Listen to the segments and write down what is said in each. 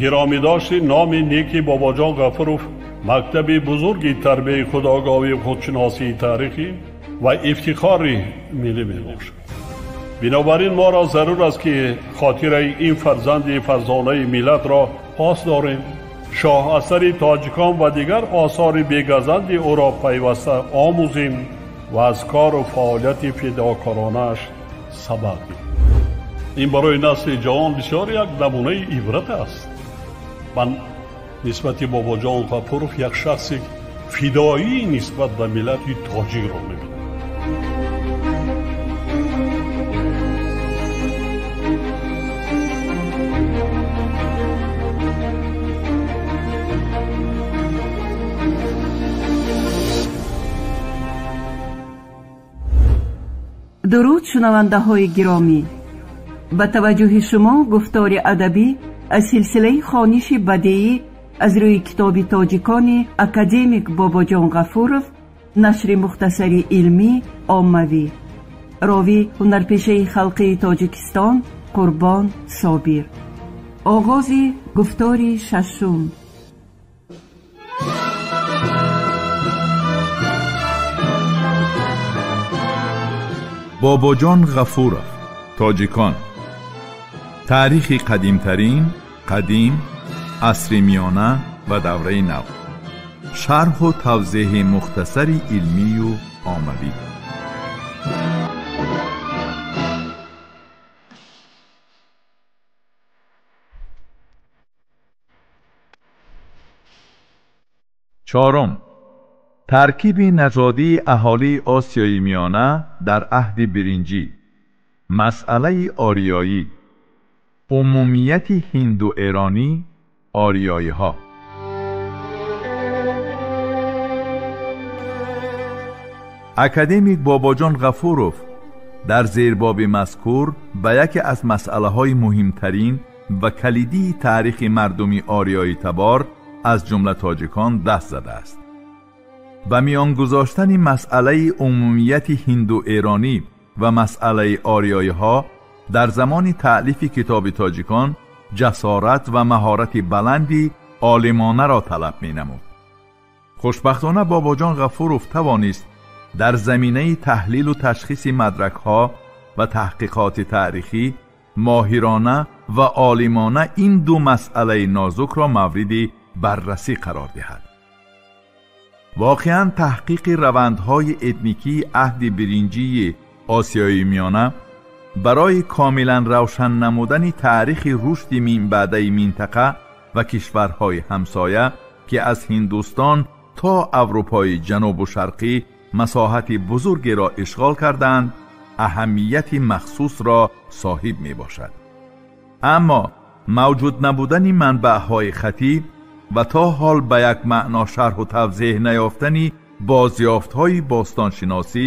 Гиромӣ дошти номи неки Бобоҷон Ғафуров мактаби бузурги тарбияи худогоҳӣ, худшиносии таърихӣ ва ифтихори миллӣ мебошад. Бинобар ин моро зарур аст, ки хотираи ин фарзанди фарзонаи миллатро пос дорем, шоҳасари «Тоҷикон» ва дигар осори бегазанди ӯро пайваста омӯзем ва аз кору фаъолияти фидокоронааш сабақ гирем. Ин барои насли ҷавон бисёр як намунаи ибрат аст. Ман нисбати Бобоҷон Ғафуров як шахси фидоӣ нисбат ба миллати тоҷикро мебинам. Дуруд, шунавандаҳои гиромӣ! Ба таваҷҷӯҳи шумо гуфтори адабӣ аз силсилаи хониши бадеӣ аз рӯи китоби «Тоҷикони» академик Бобоҷон Ғафуров, нашри мухтасари илмӣ оммавӣ. Ровӣ ҳунарпешаи халқии Тоҷикистон Қурбон Собир. Оғози гуфтори шашум. Бобоҷон Ғафуров, «Тоҷикон», таърихи қадимтарин, қадим, асри миёна ва давраи нав, шарҳу тавзеҳи мухтасари илмию оммавӣ. Чорум: таркиби нажодии аҳолии Осиёи Миёна дар аҳди биринҷӣ, масъалаи ориёӣ, умумияти ҳинду эронӣ, ориёиҳо. Академик Бобоҷон Ғафуров дар зербоби мазкур ба яке аз масъалаҳои муҳимтарин ва калидии таърихи мардуми ориёитабор, аз ҷумла тоҷикон, даст задааст. Ба миён гузоштани масъалаи умумияти ҳинду эронӣ ва масъалаи ориёиҳо дар замони таълифи китоби «Тоҷикон» ҷасорат ва маҳорати баланди олимонаро талаб менамуд. Хушбахтона, Бобоҷон Ғафуров тавонист дар заминаи таҳлилу ташхиси мадракҳо ва таҳқиқоти таърихӣ моҳирона ва олимона ин ду масъалаи нозукро мавриди баррасӣ қарор диҳад. Воқеан, таҳқиқи равандҳои этникии аҳди биринҷии Осиёи Миёна барои комилан равшан намудани таърихи рушди минбаъдаи минтақа ва кишварҳои ҳамсоя, ки аз Ҳиндустон то Аврупои Ҷанубу Шарқӣ масоҳати бузургеро ишғол карданд, аҳамияти махсусро соҳиб мебошад. Аммо мавҷуд набудани манбаъҳои хатӣ ва то ҳол ба як маъно шарҳу тавзеҳ наёфтани бозёфтҳои бостоншиносӣ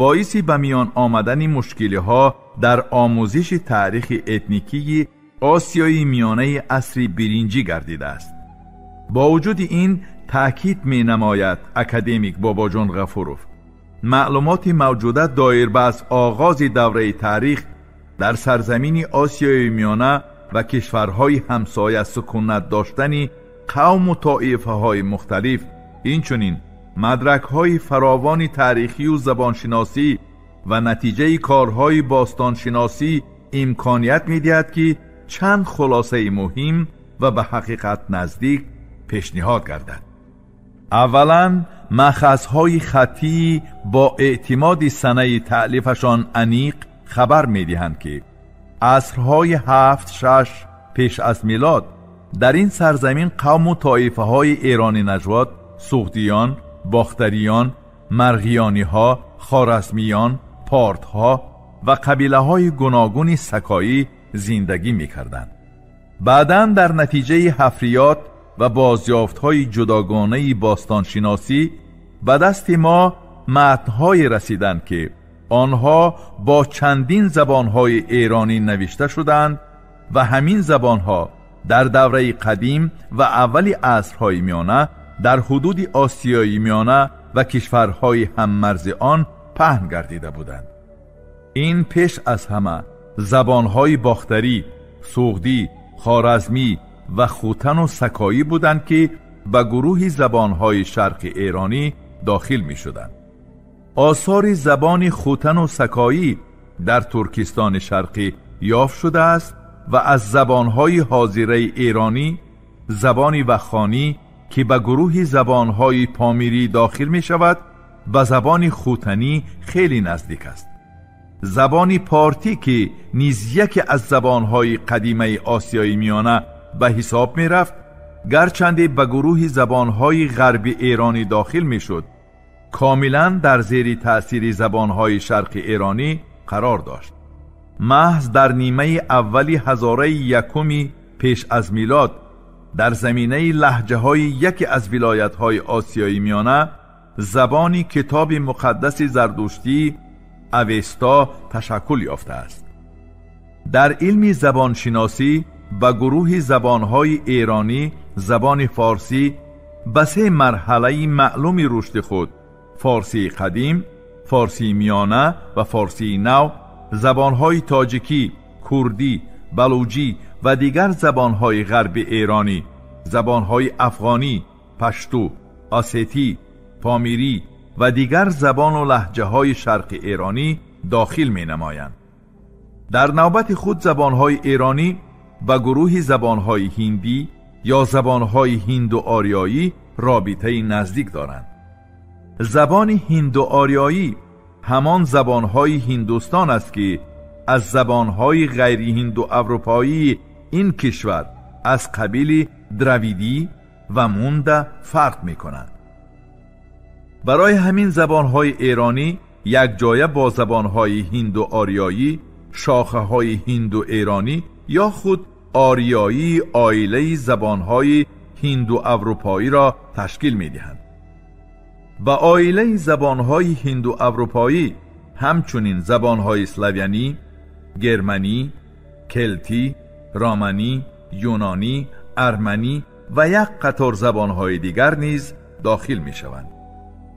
боиси ба миён омадани мушкилиҳо дар омӯзиши таърихи этникии Осиёи Миёнаи асри биринҷӣ гардидааст. Бо вуҷуди ин, таъкид менамояд академик Бобоҷон Ғафуров, маълумоти мавҷуда доир ба аз оғози давраи таърих дар сарзамини Осиёи Миёна ва кишварҳои ҳамсоя сукунат доштани қавму тоифаҳои мухталиф, инчунин мадракҳои фаровони таърихию забоншиносӣ ва натиҷаи корҳои бостоншиносӣ имконият медиҳад, ки чанд хулосаи муҳим ва ба ҳақиқат наздик пешниҳод гардад. Аввалан, маъхазҳои хаттӣ бо эътимоди санаи таълифашон аниқ хабар медиҳанд, ки асрҳои 7-6 пеш аз милод дар ин сарзамин қавму тоифаҳои эронӣ нажод, суғдиён, бохтариён, марғиёниҳо, хоразмиён, портҳо ва қабилаҳои гуногуни сакоӣ зиндагӣ мекарданд. Баъдан дар натиҷаи ҳафриёт ва бозёфтҳои ҷудогонаи бостоншиносӣ ба дасти мо матнҳое расиданд, ки онҳо бо чандин забонҳои эронӣ навишта шуданд ва ҳамин забонҳо дар давраи қадим ва аввали асрҳои миёна дар ҳудуди Осиёи Миёна ва кишварҳои ҳаммарзи он паҳн гардида буданд. Ин пеш аз ҳама забонҳои бохтарӣ, суғдӣ, хоразмӣ, و خوتن و سکایی بودند که به گروه زبانهای شرق ایرانی داخل می شدند. آثار زبان خوتن و سکایی در ترکستان شرقی یافت شده است و از زبانهای حاضره ایرانی، زبان وخانی که به گروه زبانهای پامیری داخل می شود به زبان خوتنی خیلی نزدیک است. زبان پارتی که نیز یکی از زبانهای قدیمه آسیای میانه به حساب می رفت، گرچند به گروه زبانهای غرب ایرانی داخل می شد، کاملا در زیر تأثیر زبانهای شرق ایرانی قرار داشت. محض در نیمه اولی هزاره یکمی پیش از میلاد در زمینه لهجه های یکی از ولایت های آسیای میانه زبان کتاب مقدس زردشتی اوستا تشکل یافته است. در علم زبانشناسی به گروه زبانهای ایرانی زبان فارسی به سه مرحله معلوم رشد خود، فارسی قدیم، فارسی میانه و فارسی نو، زبانهای تاجیکی، کردی، بلوچی و دیگر زبانهای غرب ایرانی، زبانهای افغانی، پشتو، آسیتی، پامیری و دیگر زبان و لهجه های شرق ایرانی داخل می نمایند. در نوبت خود زبانهای ایرانی و گروه زبانهای هندی یا زبانهای هند و آریایی رابطه نزدیک دارند. زبان هند و آریایی همان زبانهای هندوستان است که از زبانهای غیر هند و اروپایی این کشور از قبیل دراویدی و مونده فرق می کنند. برای همین زبانهای ایرانی یک جایه با زبانهای هند و آریایی، شاخه های هند و ایرانی یا خود آریایی عائله زبانهای هند و اروپایی را تشکیل می دهند. با عائله زبانهای هند و اروپایی همچنین زبانهای اسلاویانی، گرمنی، کلتی، رامانی، یونانی، ارمنی و یک قطار زبانهای دیگر نیز داخل می شوند.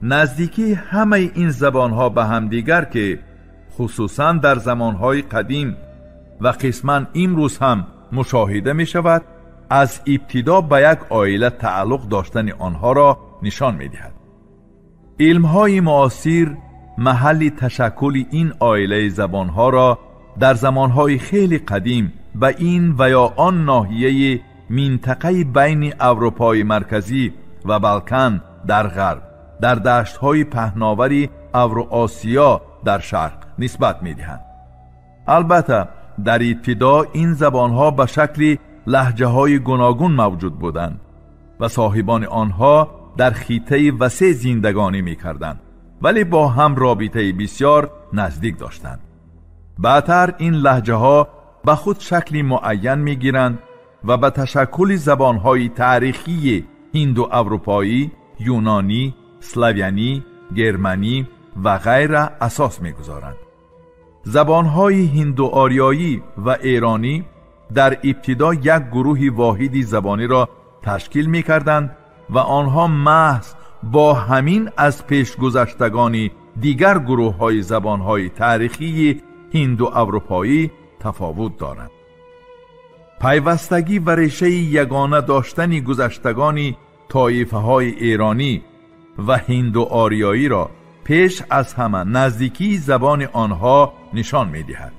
نزدیکی همه این زبانها به همدیگر که خصوصا در زمانهای قدیم و قسما امروز هم مشاهده می شود، از ابتدا به یک عائله تعلق داشتن آنها را نشان می دهد. علمهای معاصر محل تشکل این عائله زبانها را در زمانهای خیلی قدیم به این و یا آن ناحیه منطقه بین اروپای مرکزی و بالکان در غرب، در دشت‌های پهناور اوراسیا در شرق نسبت می‌دهند. البته در ابتدا این زبانها به شکل لهجه‌های گوناگون موجود بودند و صاحبان آنها در خطه وسیع زندگانی می‌کردند، ولی با هم رابطه بسیار نزدیک داشتند. بعدتر این لهجه‌ها به خود شکلی معین می‌گیرند و به تشکل زبان‌های تاریخی هند و اروپایی، یونانی، اسلاویانی، گرمنی و غیره اساس می‌گذارند. زبان‌های هند و آریایی و ایرانی در ابتدا یک گروه واحدی زبانی را تشکیل می‌کردند و آنها محض با همین از پیشگذشتگان دیگر گروه‌های زبان‌های تاریخی هند و اروپایی تفاوت دارند. پیوستگی و ریشه یگانه داشتن گذشتگان طایفه‌های ایرانی و هند و آریایی را پیش از همه نزدیکی زبان آنها نشان می‌دهد.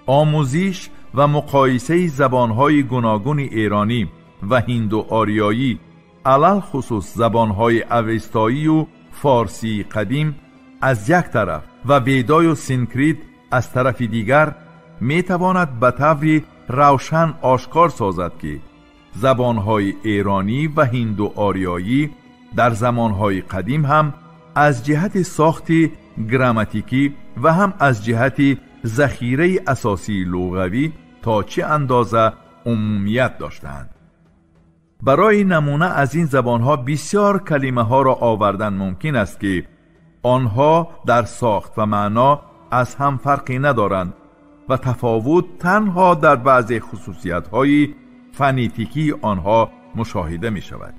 آموزش و مقایسه زبان‌های گوناگون ایرانی و هند و آریایی، علل خصوص زبان‌های اوستایی و فارسی قدیم از یک طرف و ویدای و سنکریت از طرف دیگر، می‌تواند به طور روشن آشکار سازد که زبان‌های ایرانی و هند و آریایی در زمان‌های قدیم هم از جهت ساخت گراماتیکی و هم از جهت ذخیره اساسی لغوی تا چه اندازه عمومیت داشتند. برای نمونه از این زبانها بسیار کلمه ها را آوردن ممکن است که آنها در ساخت و معنا از هم فرقی ندارند و تفاوت تنها در بعضی خصوصیت های فنیتیکی آنها مشاهده می شود.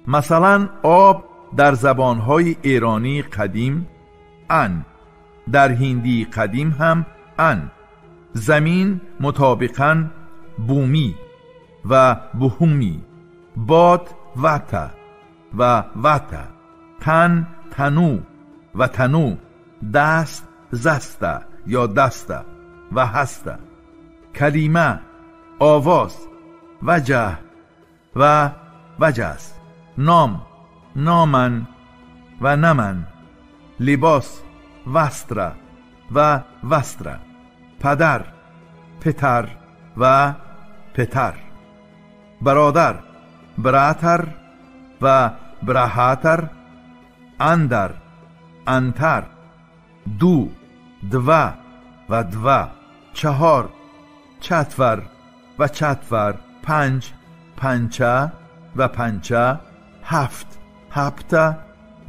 مثلا آب در زبانهای ایرانی قدیم ان، در هندی قدیم هم ان، زمین مطابقاً بومی، و بهومی، باد وتا و وتا، تن تنو و تنو، دست زسته یا دسته و هسته، کلمه آواز وجه و وجس، نام نامن و نمن، لباس وستره و وستره، پدر پتر و پتر، برادر براتر و برهاتر، اندر انتر، دو دوا و دوا، چهار چتور و چتور، پنج پنچه و پنچه، هفت هفته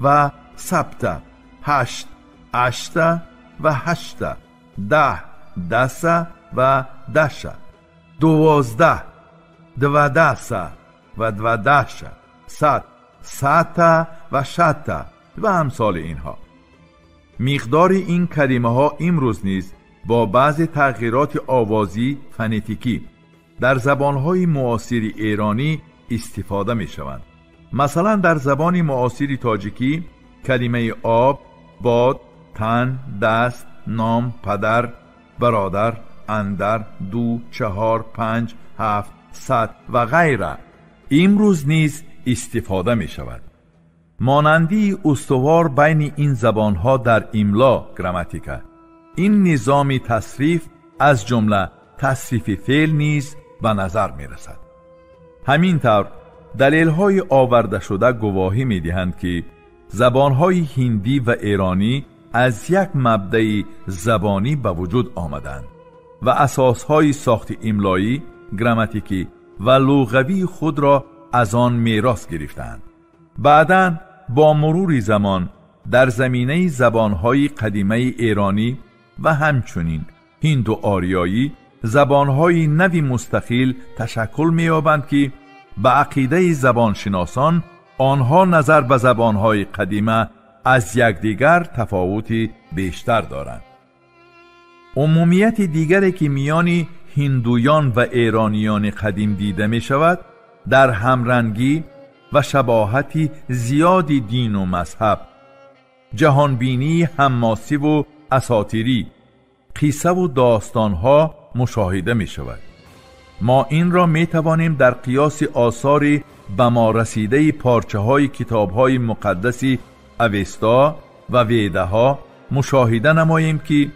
و سبته، هشت اشته و هشته، 10 دسه و دشه، 12 دوادسه و دوادشه، 100 ساته و شته و امثال اینها. مقدار این کلمه ها امروز نیز با بعض تغییرات آوازی فنتیکی در زبانهای معاصر ایرانی استفاده می شوند. مثلا در زبان معاصر تاجیکی کلمه آب، باد، تن، دست، نام، پدر، برادر، اندر، 2 4 5 7 100 و غیره امروز نیز استفاده می شود. مانندی استوار بین این زبانها در املا گراماتیکا. این نظام تصریف از جمله تصریف فعل نیز به نظر می رسد. همین طور دلیل های آورده شده گواهی می دهند که زبانهای هندی و ایرانی از یک مبدأ زبانی به وجود آمدند و اساسهای ساخت املایی، گراماتیکی و لغوی خود را از آن میراث گرفتند. بعداً با مرور زمان در زمینه زبانهای قدیمه ایرانی و همچنین هند و آریایی زبانهای نوی مستقل تشکل می‌یابند که به عقیده زبانشناسان آنها نظر به زبانهای قدیمه از یکدیگر تفاوتی بیشتر دارند. عمومیت دیگری که میان هندویان و ایرانیان قدیم دیده می شود در همرنگی و شباهت زیادی دین و مذهب، جهانبینی حماسی و اساطیری، قصه و داستانها مشاهده می شود. ما این را می توانیم در قیاس آثار به ما رسیده پارچه های کتاب های مقدس اوستا و ویده ها مشاهده نماییم که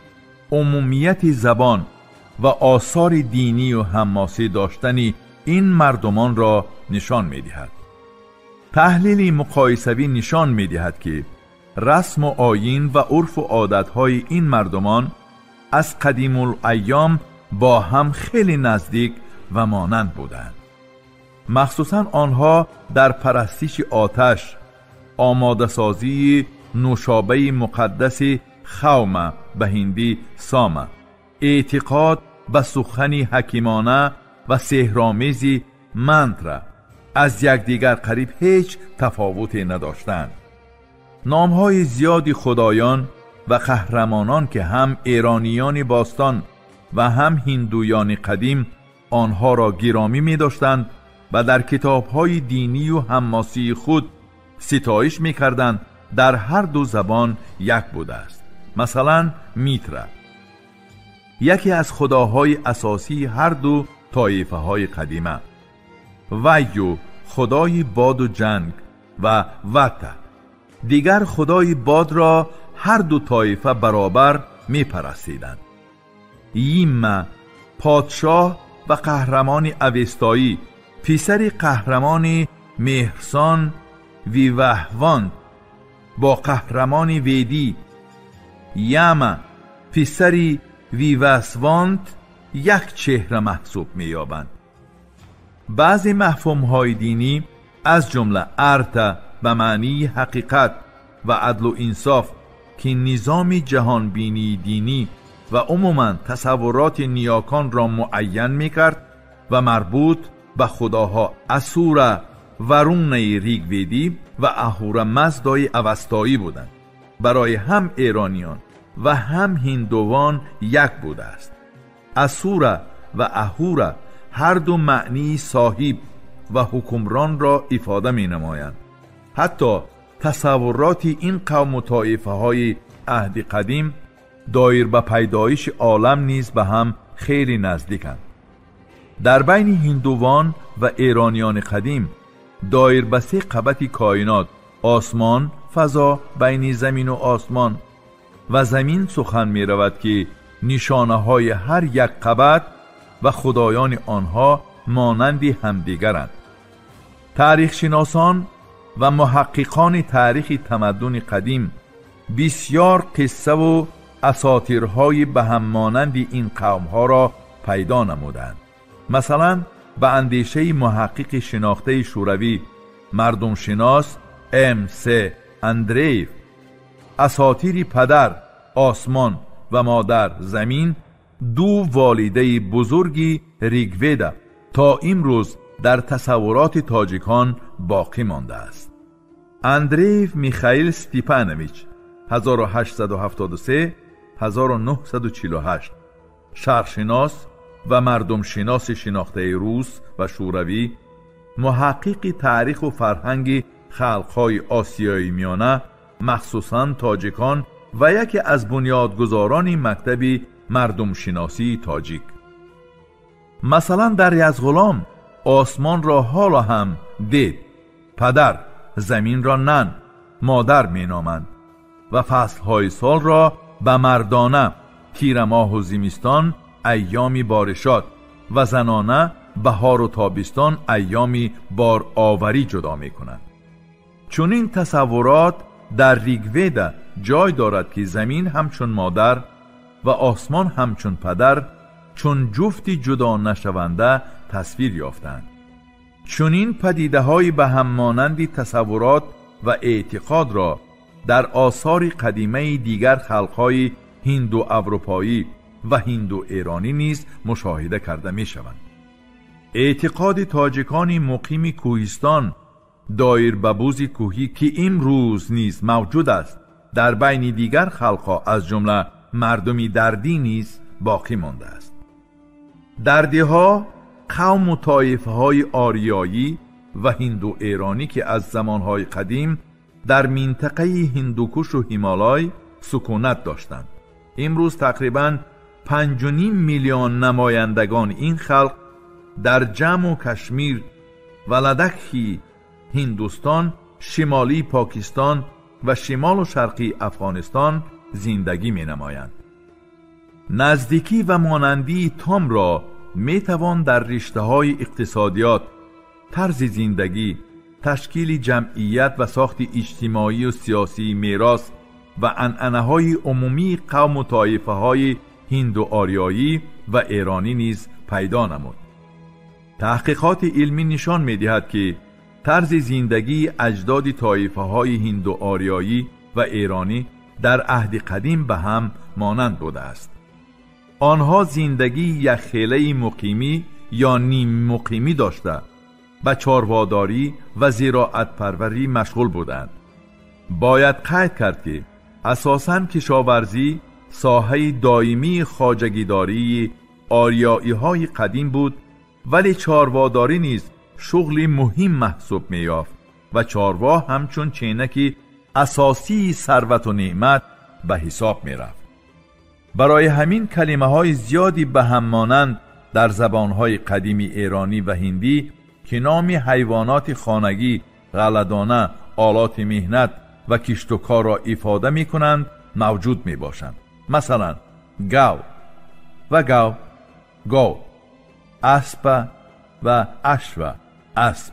عمومیت زبان و آثار دینی و حماسی داشتن این مردمان را نشان می دهد. تحلیل مقایسوی نشان می دهد که رسم و آیین و عرف و عادتهای این مردمان از قدیم الایام با هم خیلی نزدیک و مانند بودند. مخصوصا آنها در پرستش آتش، آماده سازی نوشابه مقدس خومه به هندی سامه، اعتقاد به سخن حکیمانه و سحرآمیز منترا از یکدیگر قریب هیچ تفاوتی نداشتند. نامهای زیادی خدایان و قهرمانان که هم ایرانیان باستان و هم هندویان قدیم آنها را گرامی می داشتند و در کتابهای دینی و حماسی خود ستایش می کردند، در هر دو زبان یک بوده است. مثلا میترا یکی از خداهای اساسی هر دو طایفه های قدیمه، ویو خدای باد و جنگ و وتا دیگر خدای باد را هر دو طایفه برابر می پرستیدند. ییما پادشاه و قهرمان اوستایی، پسر قهرمان مهرسان ویوهوان با قهرمان ویدی یاما پسر ویوسوانت یک چهره محسوب می‌یابند. بعضی مفهوم‌های دینی از جمله ارتا به معنی حقیقت و عدل و انصاف که نظام جهانبینی دینی و عموماً تصورات نیاکان را معین می‌کرد و مربوط به خداها اسورا ورون ریگویدی و اهورا مزدای اوستایی بودند، برای هم ایرانیان و هم هندوان یک بوده است. اسورا و اهورا هر دو معنی صاحب و حکمران را افاده می نمایند. حتی تصورات این قوم و طایفه های عهد قدیم دایر به پیدایش عالم نیز به هم خیلی نزدیکند. در بین هندوان و ایرانیان قدیم دایر به سه قبط کائنات، آسمان، فضا بین زمین و آسمان و زمین سخن می رود که نشانه های هر یک قبط و خدایان آنها مانند همدیگرند. تاریخ شناسان و محققان تاریخ تمدن قدیم بسیار قصه و اساطیرهای به هم مانند این قومها را پیدا نمودند. مثلا به اندیشه محقق شناخته شوروی مردم شناس ام س اندریف، اساطیر پدر آسمان و مادر زمین دو والده بزرگی ریگویدا تا امروز در تصورات تاجیکان باقی مانده است. اندریف میخائیل استیپانویچ 1873 1948 شرقشناس و مردم شناس شناخته روس و شوروی، محقق تاریخ و فرهنگ خلقهای آسیای میانه مخصوصاً تاجیکان و یکی از بنیادگذاران مکتب مردم شناسی تاجیک. مثلا در یزغلام آسمان را حالا هم دید، پدر، زمین را نن، مادر می نامند و فصلهای سال را به مردانه تیر ماه و زمستان ایامی بارشات و زنانه بهار و تابستان ایامی بار آوری جدا می کنند. چون این تصورات در ریگویدا جای دارد که زمین همچون مادر و آسمان همچون پدر چون جفتی جدا نشونده تصویر یافتند. چون این پدیده های به هم مانند تصورات و اعتقاد را در آثار قدیمه دیگر خلقهای هندو اروپایی و هندو ایرانی نیز مشاهده کرده می شوند. اعتقاد تاجیکان مقیم کوهستان دایر به بوز کوهی که امروز نیز موجود است در بین دیگر خلقها از جمله مردمی دردی نیز باقی مانده است. دردی ها قوم و طایفه های آریایی و هندو ایرانی که از زمانهای قدیم در منطقه هندوکش و هیمالای سکونت داشتند. امروز تقریباً 5.5 میلیون نمایندگان این خلق در جمع و کشمیر و لدخی هندوستان، شمالی پاکستان و شمال و شرقی افغانستان زندگی می نمایند. نزدیکی و مانندی تام را می توان در رشته های اقتصادیات، طرز زندگی، تشکیل جمعیت و ساخت اجتماعی و سیاسی میراث و عنعنه های عمومی قوم و طایفه های هندو آریایی و ایرانی نیز پیدا نمود. تحقیقات علمی نشان می دهد که طرز زندگی اجداد طایفه های هندو آریایی و ایرانی در عهد قدیم به هم مانند بوده است. آنها زندگی یک خیله مقیمی یا نیم مقیمی داشته، به چارواداری و زراعت پروری مشغول بودند. باید قید کرد که اساساً کشاورزی ساحه دائمی خواجگیداری آریایی های قدیم بود، ولی چارواداری نیز شغل مهم محسوب می‌یافت و چاروا همچون چینکی اساسی ثروت و نعمت به حساب می‌رفت. برای همین کلمه های زیادی به هم مانند در زبانهای قدیمی ایرانی و هندی که نام حیوانات خانگی، غلدانه، آلات مهنت و کشت و کار را افاده می کنند موجود می باشند. مثلا گاو و گاو، گاو، اسب و اشو، اسب،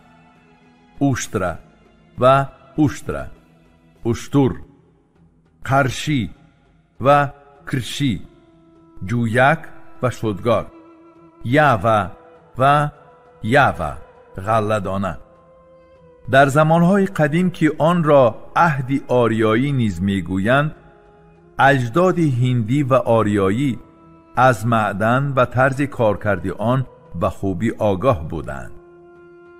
اوشتره و اوشتره، اشتر، قرشی و کرشی، جویک و شدگار، یاوه و یاوه، غلدانه. در زمانهای قدیم که آن را عهد آریایی نیز میگویند، اجداد هندی و آریایی از معدن و طرز کارکرد آن به خوبی آگاه بودند.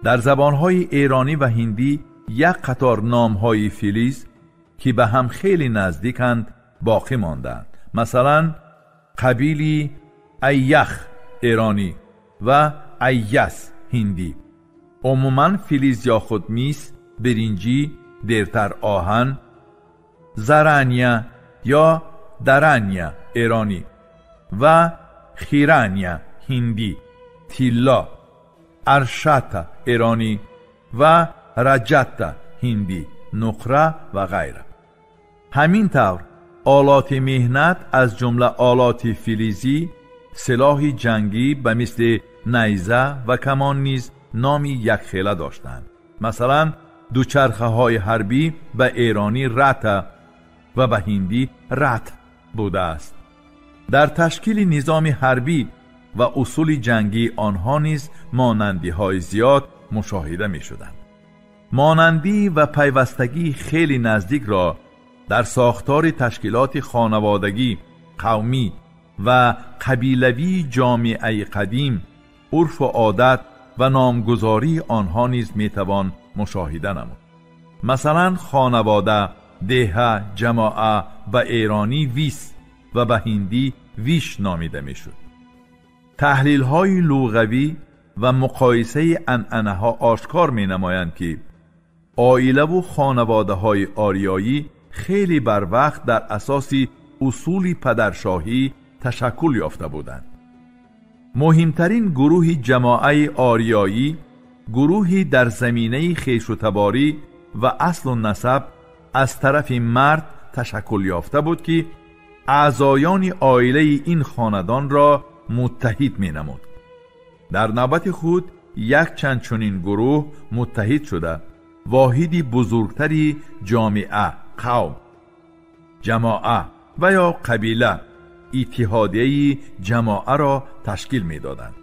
در زبانهای ایرانی و هندی یک قطار نامهای فلز که به هم خیلی نزدیکند باقی ماندند. مثلا قبیلی ایخ ایرانی و айяс ҳиндӣ. Умуман филиз ё худ мис, биринҷӣ, дертар оҳан, зарания ё дарания эронӣ ва хирания ҳиндӣ, тилло, аршата эронӣ ва раҷатта ҳиндӣ, нуқра ва ғайра. Ҳамин тавр олоти меҳнат аз ҷумла олоти филизӣ, силоҳи ҷангӣ ба мисли найза ва камон низ номи якхела доштанд. Масалан, дучархаҳои ҳарбӣ ба эронӣ рата ва ба ҳиндӣ рат будааст. Дар ташкили низоми ҳарбӣ ва усули ҷангии онҳо низ монандиҳои зиёд мушоҳида мешуданд. Монандӣ ва пайвастагии хеле наздикро дар сохтори ташкилоти хонаводагӣ, қавмӣ ва қабилавии ҷомеаи қадим, урфу одат ва номгузории онҳо низ метавон мушоҳида намуд. Масалан, хонавода, деҳа, ҷамоа ба эронӣ вис ва ба ҳиндӣ виш номида мешуд. Таҳлилҳои луғавӣ ва муқоисаи анъанаҳо ошкор менамоянд, ки оилаву хонаводаҳои ориёӣ хеле барвақт дар асоси усули падаршоҳӣ ташаккул ёфта буданд. Муҳимтарин гурӯҳи ҷамоаи ориёӣ гурӯҳи дар заминаи хешутаборӣ ва аслу насаб аз тарафи мард ташаккул ёфта буд, ки аъзоёни оилаи ин хонадонро муттаҳид менамуд. Дар навбати худ якчанд чунин гурӯҳ муттаҳид шуда воҳиди бузургтари ҷомеа, қавм, ҷамоа ва ё қабила, иттиҳодияи ҷамоаро ташкил медоданд.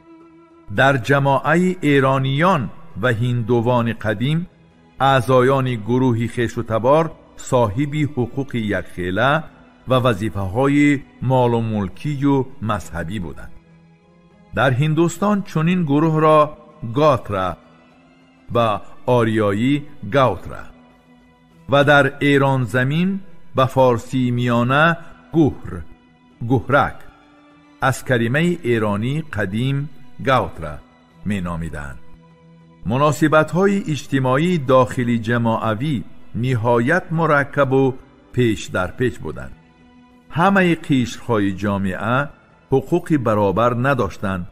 Дар ҷамоаи эрониён ва ҳиндувони қадим аъзоёни гурӯҳи хешутабор соҳиби ҳуқуқи якхела ва вазифаҳои молу мулкию мазҳабӣ буданд. Дар Ҳиндустон чунин гурӯҳро готра ба ориёӣ гаутра ва дар Эронзамин ба форсии миёна гуҳр, гуҳрак аз калимаи эронӣ қадим гаутра меномиданд. Муносибатҳои иҷтимоии дохили ҷамоавӣ ниҳоят мураккабу пеш дар пеш буданд. Ҳамаи қишрҳои ҷомеа ҳуқуқи баробар надоштанд.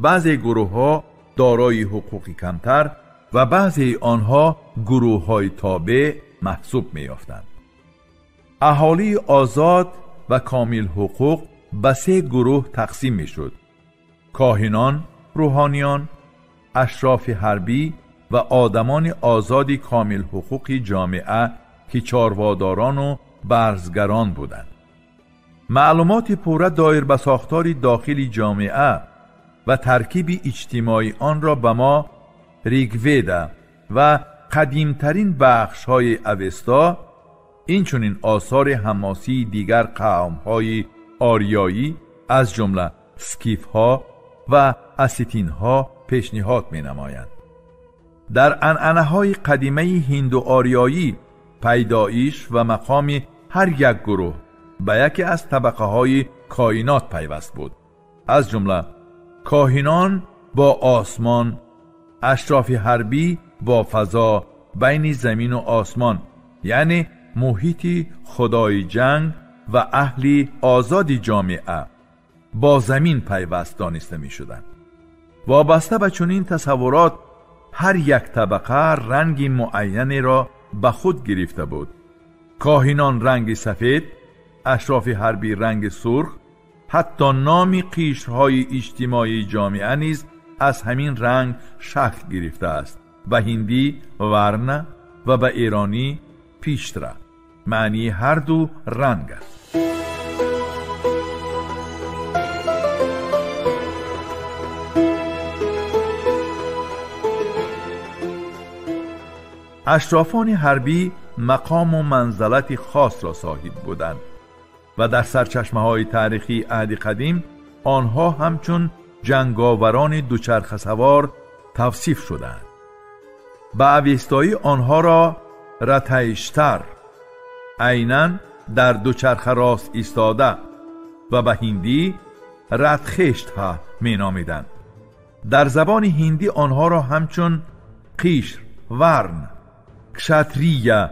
Баъзе гурӯҳҳо дорои ҳуқуқи камтар ва баъзеи онҳо гурӯҳҳои тобеъ маҳсуб меёфтанд. Аҳолии озод ва комил ҳуқуқ ба се гурӯҳ тақсим мешуд: коҳинон, рӯҳониён, ашрофи ҳарбӣ ва одамони озоди комил ҳуқуқи ҷомеа, ки чорводорону барзгарон буданд. Маълумоти пурра доир ба сохтори дохили ҷомеа ва таркиби иҷтимоии онро ба мо Ригведа ва қадимтарин бахшҳои Авеста, инчунин осори ҳамосии дигар қавмҳои ориёӣ аз ҷумла скифҳо ва осетинҳо пешниҳод менамоянд. Дар анъанаҳои қадимаи ҳинду-ориёӣ пайдоиш ва мақоми ҳар як гурӯҳ ба яке аз табақаҳои коинот пайваст буд. Аз ҷумла коҳинон бо осмон, ашрофи ҳарбӣ бо фазо байни замину осмон, яъне муҳити худои ҷанг ва аҳли озоди ҷомеа бо замин пайваст дониста мешуданд. Вобаста ба чунин тасаввурот ҳар як табақа ранги муайянеро ба худ гирифта буд. Коҳинон ранги сафед, ашрофи ҳарбӣ ранги сурх, ҳатто номи қишрҳои иҷтимоии ҷомеа низ аз ҳамин ранг шакл гирифтааст. Ба ҳиндӣ варна ва ба эронӣ пиштра. Маънии ҳар ду ранг аст. Ашрофони ҳарбӣ мақому манзалати хосро соҳиб буданд ва дар сарчашмаҳои таърихии аҳди қадим онҳо ҳамчун ҷанговарони дучархасавор тавсиф шуданд. Ба авестоӣ онҳоро ратайштар, айнан дар дучарха рост истода, ва ба ҳиндӣ радхештҳа меномиданд. در زبان هندی آنها را همچون قیشر، ورن، کشتریه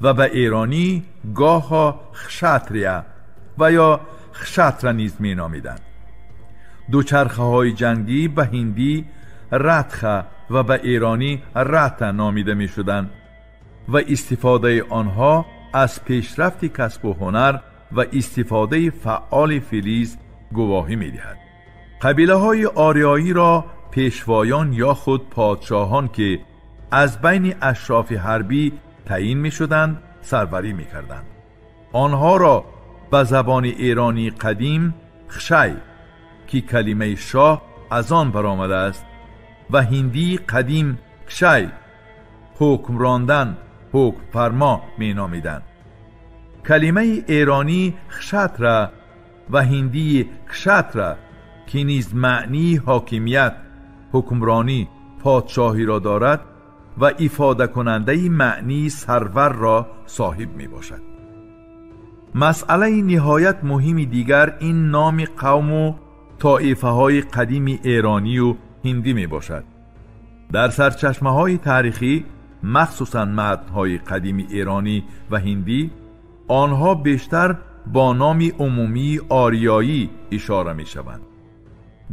و به ایرانی گاها خشتریه و یا خشتره نیز می نامیدند. دوچرخه های جنگی به هندی رتخه و به ایرانی رته نامیده می شدند و استفاده آنها از پیشرفت کسب و هنر و استفاده فعال فلز گواهی می دهد. قبیله های آریایی را پیشوایان یا خود پادشاهان که از بین اشراف حربی تعیین می شدند سروری می کردند. آنها را به زبان ایرانی قدیم خشی که کلمه شاه از آن برآمده است و هندی قدیم کشی حکم راندن، حکم فرما می نامیدند. کلمه ایرانی خشتره و هندی کشتره که نیز معنی حاکمیت، حکمرانی، پادشاهی را دارد و افاده کننده معنی سرور را صاحب می باشد. مسئله نهایت مهم دیگر این نام قوم و طائفه های قدیم ایرانی و هندی می باشد. در سرچشمه های تاریخی، مخصوصا متن های قدیم ایرانی و هندی، آنها بیشتر با نام عمومی آریایی اشاره می شوند.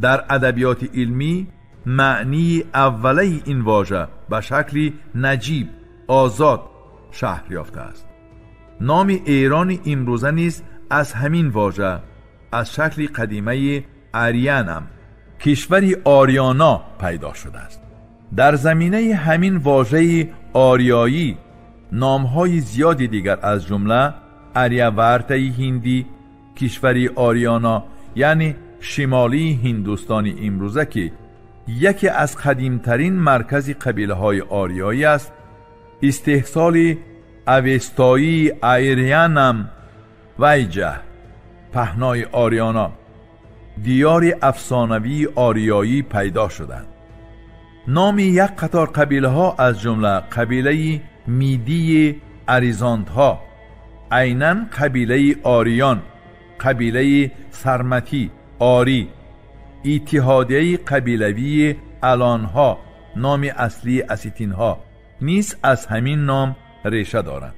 در ادبیات علمی معنی اولی این واژه به شکل نجیب، آزاد شهر یافته است. نام ایران امروزه نیز از همین واژه، از شکل قدیمه آریانم، کشور آریانا پیدا شده است. در زمینه همین واژه آریایی نامهای زیادی دیگر از جمله آریاورته هندی، کشور آریانا یعنی شمالی هندوستان امروزه که یکی از قدیمترین مرکز قبیله های آریایی است، استحصال اوستایی آریانم ویجه، پهنای آریانا، دیار افسانوی آریایی پیدا شدند. نام یک قطار قبیله ها از جمله قبیله میدی اریزانت ها، عیناً قبیله آریان، قبیله سرمتی آری، اتحادیه قبیلوی الانها، نام اصلی اسیتین ها نیز از همین نام ریشه دارند.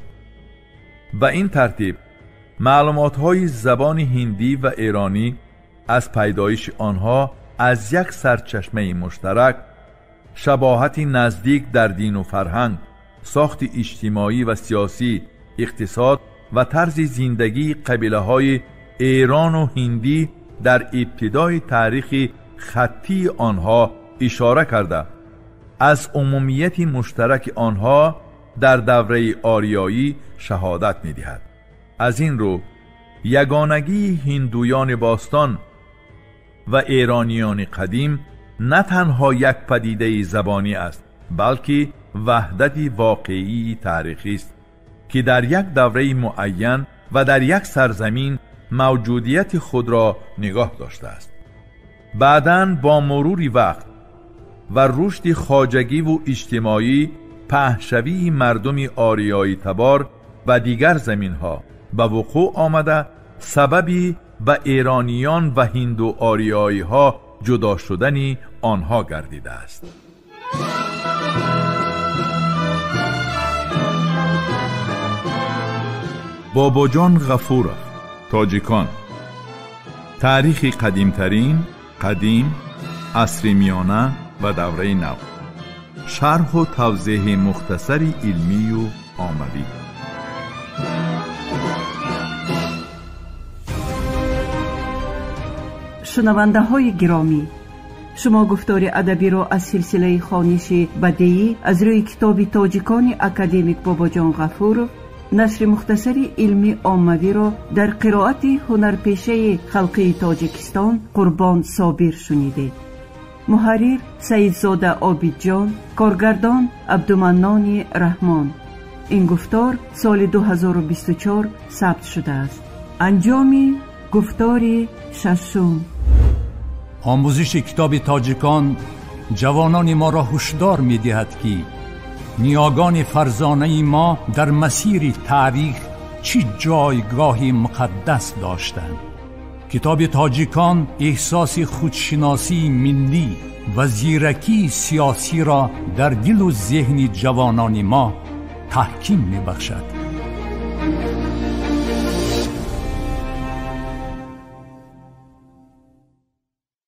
به این ترتیب معلومات های زبان هندی و ایرانی از پیدایش آنها از یک سرچشمه مشترک، شباهت نزدیک در دین و فرهنگ، ساخت اجتماعی و سیاسی، اقتصاد و طرز زندگی قبیله های ایران و هندی در ابتدای تاریخ خطی آنها اشاره کرده، از عمومیت مشترک آنها در دوره آریایی شهادت می‌دهد. از این رو یگانگی هندویان باستان و ایرانیان قدیم نه تنها یک پدیده زبانی است، بلکه وحدت واقعی تاریخی است که در یک دوره معین و در یک سرزمین موجودیت خود را نگاه داشته است. بعداً با مرور وقت و رشد خواجگی و اجتماعی، پهنشوی مردم آریایی تبار و دیگر زمینها به وقوع آمده، سببی به ایرانیان و هندو آریایی ها جدا شدن آنها گردیده است. باباجان غفورов، тоҷикон. таърихи қадимтарин, қадим, асри миёна ва давраи нав. Шарҳу тавзеҳи мухтасари илмию оммавӣ. Шунавандаҳои гиромӣ, шумо гуфтори адабиро аз силсилаи хониши бадеӣ аз рӯи китоби тоҷикони академик Бобоҷон Ғафуров, нашри мухтасари илмӣ оммавиро дар қироати ҳунарпешаи халқии Тоҷикистон Қурбон Собир шунидед. Муҳаррир Саидзода Обидҷон, коргардон Абдуманнони Раҳмон. Ин гуфтор соли 2024 сабт шудааст. Анҷоми гуфтори шашум. Омӯзиши китоби тоҷикон ҷавонони моро ҳушдор медиҳад, ки ниёгони фарзонаи мо дар масири таърих чӣ ҷойгоҳи муқаддас доштанд. Китоби тоҷикон эҳсоси худшиносии миллӣ ва зиракии сиёсиро дар дилу зеҳни ҷавонони мо таҳким мебахшад.